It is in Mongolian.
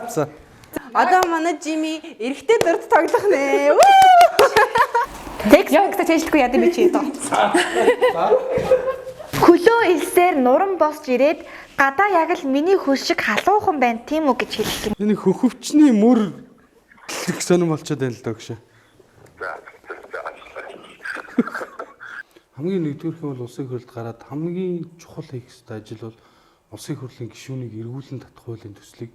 За. Одоо манай Жими эрэгтэй дурд тоглох нэ. Текст яа гэсэн чэйжлэхгүй яа гэм чи доо. Хөлөө илсээр нуран босч ирээд гадаа яг л миний хөл шиг халуухан байна тийм үү гэж хэлэх юм. Энэ хөхөвчний мөр их сонирн болчиход байна л доо гэж. Хамгийн нэгдүгээрх нь бол улсын хурлд гараад хамгийн чухал хийх ёстой ажил бол улсын хурлын гишүүнийг эргүүлэн татах хуулийн төслийг